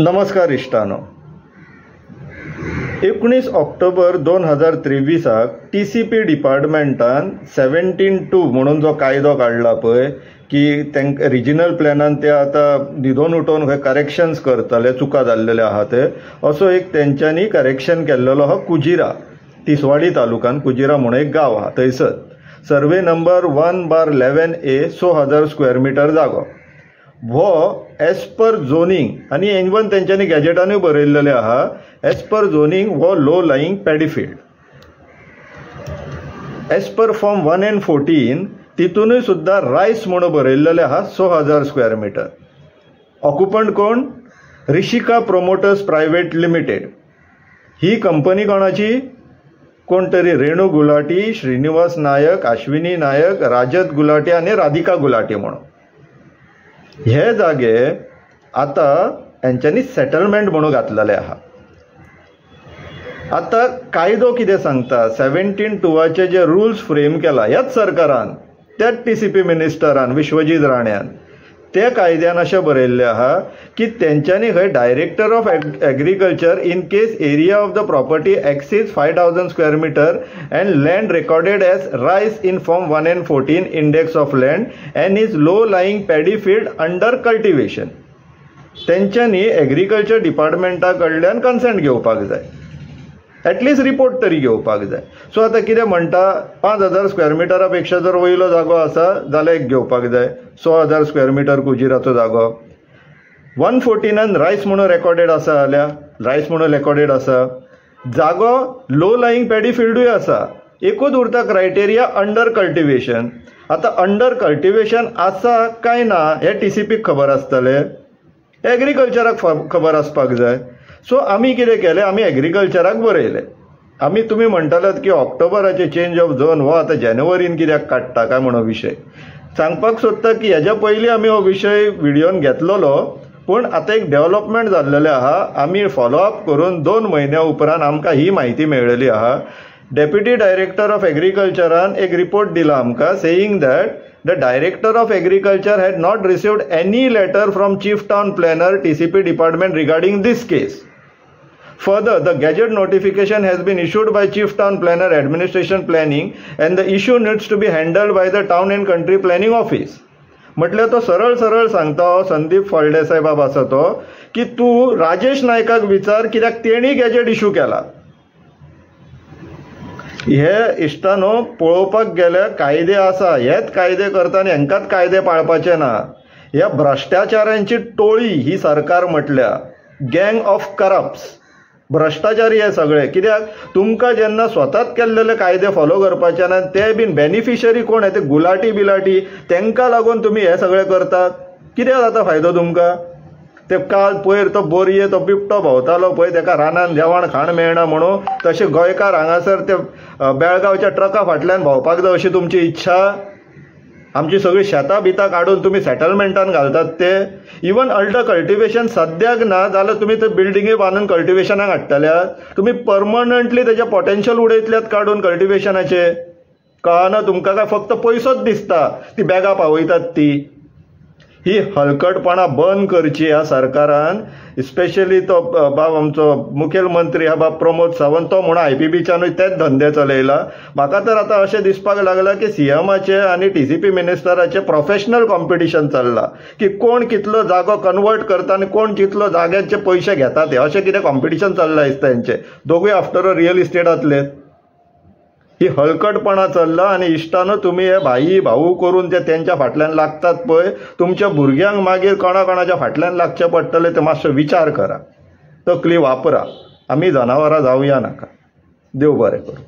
नमस्कार इश्टानो, 19 ऑक्टोबर 2023 TCP डिपार्टमेंटान 17(2) म्हणून जो कायदो काडला पळय की तांकां रिजनल प्लॅनान ते आतां न्हिदोन उठोवन खंय करेक्शन्स करतले, चुका जाल्लेले आहा ते, असो एक तेंच्यांनी करेक्शन केल्लेलो आहा. कुजिरा, तिसवाडी तालुकान कुजिरा म्हणून एक गांव आहा, थंयसर survey number 1/11A 6,000 square metre जागो हो एज पर झोनींग, आनी इवन तेंच्यांनी गॅजेटानूय बरयल्लेलें आहा, एज पर झोनींग हो low lying paddy field. As per form 1 and 14 तितूनय सुद्दां रायस म्हणून बरयल्लेलें आहा 6,000 स्क्वेअर मिटर. ऑक्युपंट कोण? Rishika promoters private limited. ही कंपनी कोणाची? कोण तरी रेणू गुलाटी, श्रीनिवास नायक, अश्विनी नायक, राजत गुलाटी आनी राधिका गुलाटी म्हणून. हे जागे आतां हेंच्यांनी सेटलमेंट म्हणून घातलेले आहा. आतां कायदो कितें सांगता? 17(2) जे रुल्स फ्रेम केला ह्याच सरकारान, त्याच TCP मिनिस्टरान विश्वजीत राण्यान, त्या कायद्यान अशें बरयल्लें आहा की तेंच्यांनी खंय director of agriculture in case area of the property exceeds 5,000 square metre and land recorded as rice in form 1 and 14 index of land and is low lying paddy field under cultivation, तेंच्यांनी agriculture डिपार्टमेंटा कडल्यान consent घेवपाक जाय, at least report तरी घेवपाक जाय. So आतां कितें म्हणटा, 5,000 स्क्वेअर मिटरा पेक्षा जर वयलो जागो आसा जाल्यार एक घेवपाक जाय, 6,000 स्क्वेअर मिटर कुजिराचो जागो. 114 रायस म्हणून रेकॉर्डेड आसा जाल्यार रायस म्हणून रेकॉर्डेड आसा, जागो लो लाईंग पॅडी फिल्डूय आसा, एकूच उरता क्रायटेरिया अंडर कल्टिवेशन. आतां अंडर कल्टिवेशन आसा काय ना हें TCPक खबर आसतलें, एग्रीकल्चराक खबर आसपाक जाय. सो आमी कितें केलें, आमी एग्रीकल्चराक बरयलें. आमी तुमी म्हणटालात की ऑक्टोबराचे चेंज ऑफ झोन हो आतां जानेवारीन कित्याक काडटा काय म्हणून विशय सांगपाक सोदता की हेज्या पयलीं आमी हो विशय विडियोन घेतलेलो, पूण आतां एक डेवलपमेंट जाल्लेलें आहा. आमी फॉलोअप करून 2 म्हयन्या उपरांत आमकां ही म्हायती मेळ्ळेली आहा. डेप्युटी डायरेक्टर ऑफ एग्रीकल्चरान एक रिपोर्ट दिला आमकां, saying that the director of agriculture had not received any letter from chief town planner TCP department regarding this case. Further, the gazette notification has been issued by Chief Town Planner Administration Planning and the issue needs to be handled by the Town and Country Planning Office. म्हटल्यार तो सरळ सरळ सांगता, हो संदीप फळदेसाय बाब आसा तो, की तूं राजेश नायकाक विचार कित्याक तेणी गॅजेट इशू केला. हे इश्टानो पळोवपाक गेल्यार कायदे आसा, हेच कायदे करता आनी हेंकांच कायदे पाळपाचे ना. ह्या भ्रश्टाचारांची टोळी ही सरकार म्हटल्या, गँग ऑफ करप्स, भ्रश्टाचारी हे सगळे. कित्याक तुमकां जेन्ना स्वताच केल्लेले कायदे फॉलो करपाचे ना, ते बीन बेनिफिशरी कोण ते गुलाटी बिलाटी, तांकां लागून तुमी हे सगळे करतात. कितें जाता फायदो तुमकां? ते काल पयर तो बोरये तो बिबटो भोंवतालो पळय, ताका रानान जेवण खाण मेळना म्हणून, तशें गोंयकार हांगासर ते बेळगांवच्या ट्रका फाटल्यान भोंवपाक जाय अशी तुमची इच्छा. आमची सगळी शेतां बितां काडून तुमी सेटलमेंटान घालतात ते. इवन अल्टर कल्टिवेशन सद्याक ना जाल्यार तुमी ते बिल्डिंगी बांदून कल्टिवेशनाक हाडटल्यात, तुमी परमनंटली तेजें पोटेन्शियल उडयतल्यात काडून कल्टिवेशनाचें. कळना तुमकां काय फक्त पयसोच दिसता, ती बॅगां पावयतात ती. ही हलकटपणां बंद करची ह्या सरकारान, स्पेशली तो बाब आमचो मुखेलमंत्री ह्या बाब प्रमोद सावंत, तो म्हणून IPBच्यानूय तेच धंदे चलयला. म्हाका तर आतां अशें दिसपाक लागलां की CMाचें आनी TCP मिनिस्टराचें प्रोफेशनल कॉम्पिटिशन चल्लां की कोण कितलो जागो कन्वर्ट करता आनी कोण कितलो जाग्याचे पयशे घेता ते, अशें कितें कॉम्पिटिशन चल्लां दिसता हेंचें. दोगूय आफ्टर ऑल रियल इस्टेटांतले. ही हलकटपणां चल्लां आनी इश्टानो तुमी हे भाई भाऊ करून जे तेंच्या फाटल्यान लागतात पळय, तुमच्या भुरग्यांक मागीर कोणा कोणाच्या फाटल्यान लागचें पडटलें ते मातसो विचार करा, तकली वापरा. आमी जनावरां जावया नाका. देव बरें करूं.